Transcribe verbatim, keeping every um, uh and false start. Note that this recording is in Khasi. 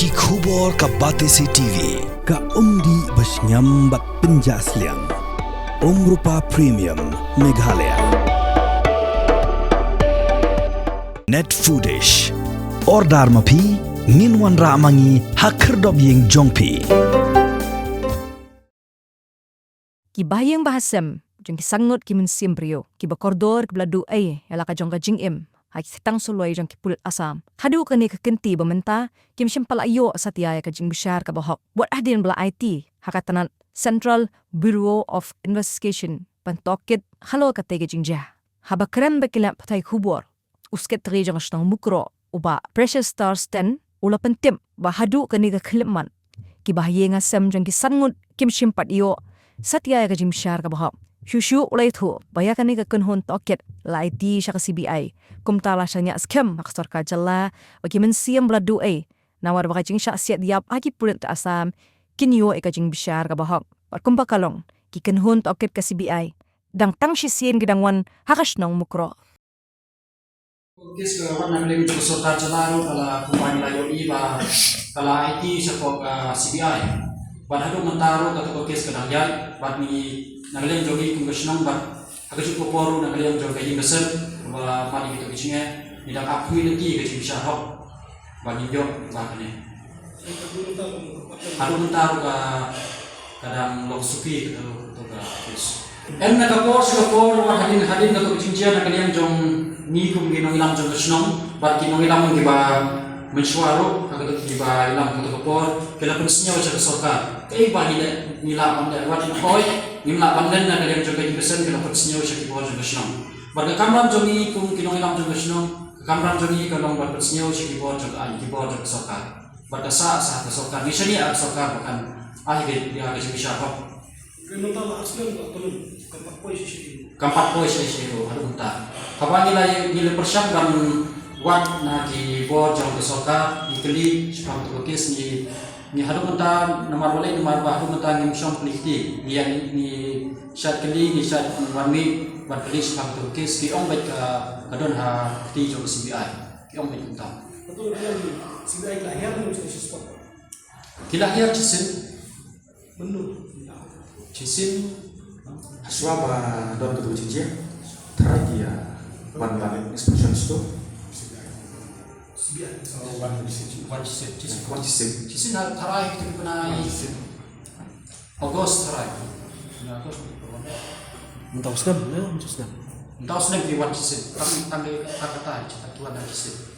Ki khubor ka Batesi T V, ka umdih ba shngiam bad pynjah sliang. Umrupa Premium, Meghalaya. Net Foodish. Order ma phi, ngin wanrah ma ngi ha khyrdop ïing jong phi. Ki bahaïing bahasem jong ki sanngut ki mynsiem briew kiba kordor kiba la duh ei ïa la ka jong ka jingim ha ki tang suloi jong ki pulit Assam. Haduh kane ka kynti ba mynta kim shym pat la ïoh satia ïa ka jingbishar kaba hok. Wat hadien ba la aiti ha ka tnat Central Bureau of Investigation ban tohkit halor katei ka jingjia. Haba kren bad ki lad pathai khubor, u Secretary jong ka shnong Mukroh, u Bah Precious Star Sten, u la pyntip ba haduh kane ka khyllipmat, ki bahaïing hasem jong ki sanngut kim shym pat ïoh satia ïa ka jingbishar kaba hok. Shuh shuh u la ïathuh ba ïa kane ka kynhun tohkit la aiti sha ka C B I. Kumta la shaniah skhem ha ka sorkar jylla bad ki mynsiem ba la duh ei, namar ba ka jingshah siat ïap ha ki pulit ka Assam kin ïoh ïa ka jingbishar kaba hok. Bad kumba ka long, ki kynhun tohkit ka C B I dang tang shisien ki dang wan ha ka shnong Mukroh. Kes ka wan na ka liang jong ka sorkar jylla ruh ka la, kumba ngi la ïohi ba ka la aiti sha ka C B I. Bad haduh mynta ruh kata ka kes ka dang ïaid, bad ngi na ka liang jong ngi kum ka shnong bad ha kajuh ka por ruh na ka liang jong ka ïing ka sem, ba la mad ïa kito ki jingeh, ngi dang ap khuid lynti ka jingbishar hok ba ngin ïoh ba kane. Haduh mynta ruh ka, ka dang long suki kato, kato ka kes. Em, na ka por sha ka por, wat hadien hadien kato ka jingjia na ka liang jong ngi kum ki nongïalam jong ka shnong bad ki nongïalam kiba mynshuwa ruh ha kato, kiba ïalam kato ka por, ki la pynsngew sha ka sorkar. Kaei ba ngi leh, ngi lah ban leh, wat ngi hoi, ngim lah ban len na ka liang jong ka ïing ka sem, ki la pynsngew sha ki bor jong ka shnong. Bad ka kamram jong ngi kum ki nongïalam jong ka shnong, ka kamram jong ngi ka long ban pynsngew sha ki bor jong ka aiñ, ki bor jong ka sorkar. Bad ka sah, sah ka sorkar, ngi shaniah ka sorkar ba kan ai ïa ka, ïa ka jingbishar hok. Ka mynta la asliang ba pynlong, kam pat poi shisha ïa u. Kam pat poi shisha ïa u haduh mynta. Haba ngi la, ngi la pyrshang ban wad na ki bor jong ka sorkar, ngi kylli shaphang kato ka kes, ngi, ngi haduh mynta namar balei, namar ba haduh mynta ngim shong kylli kti, ngi ïa, ngi, ngi shait kylli, ngi shait wan mih ban kylli shaphang kato ka kes, ki ong beit ka, ka don ha kti jong ka C B I. Ki ong beit kumta. Kato ka C B I ki la hiar ne shisien? Ki la hiar shisien. Mynno? Shisien. Hashwa ba don kato ka jingjia, tharai ki ïa wan ban inspection sha to. C B I. Oh, wan shisien. Wan shisien. Wan shisien. Shisien ha tharai kito ki bnai. Wan shisien. August tharai. Mynta u snem, ne? Mynta u snem. Mynta u snem ki wan shisien. Tang, tang dei, tang kata, ki wan shisien.